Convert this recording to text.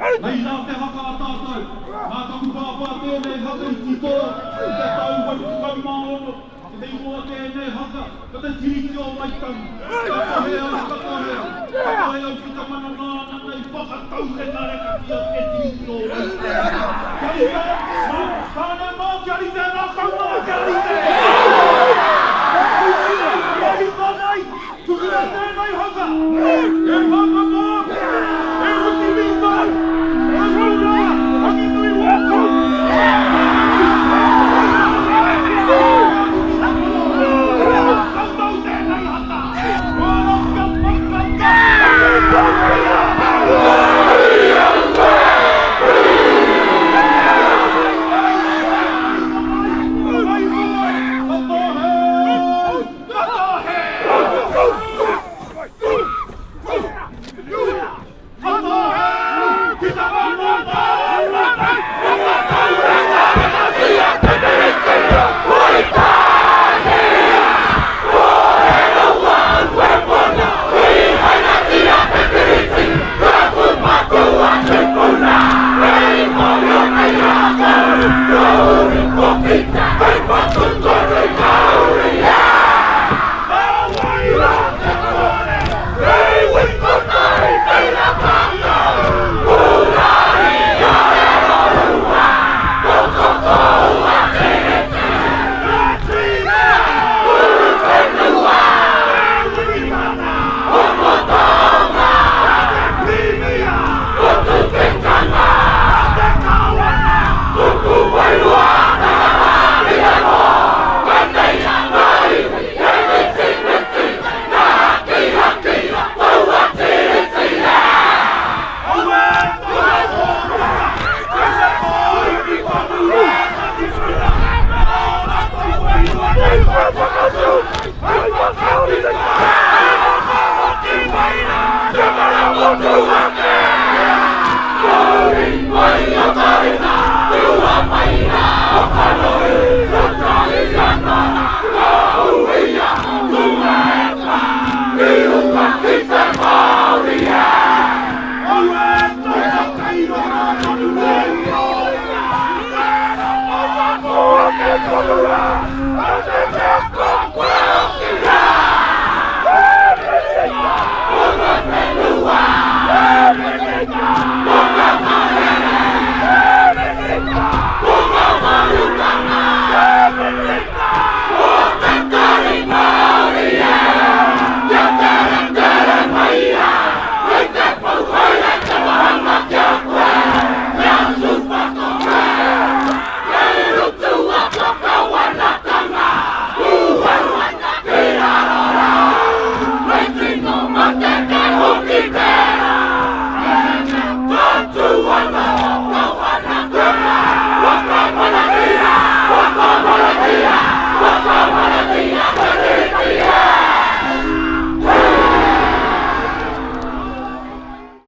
Nei rā te haka a tātou. Nā taku pāpā tēnei haka i tito i te tau 86. Ko te ingoa tēnei haka, ko te Tiriti o Waitangi. Ka tohe au, ka tohe au, ka tohe au ki te mana nāna nei whakataurekarekatia te Tiriti o Waitangi. Kia rite, nā, tāne mā, kia rite, rākau mā, kia rite!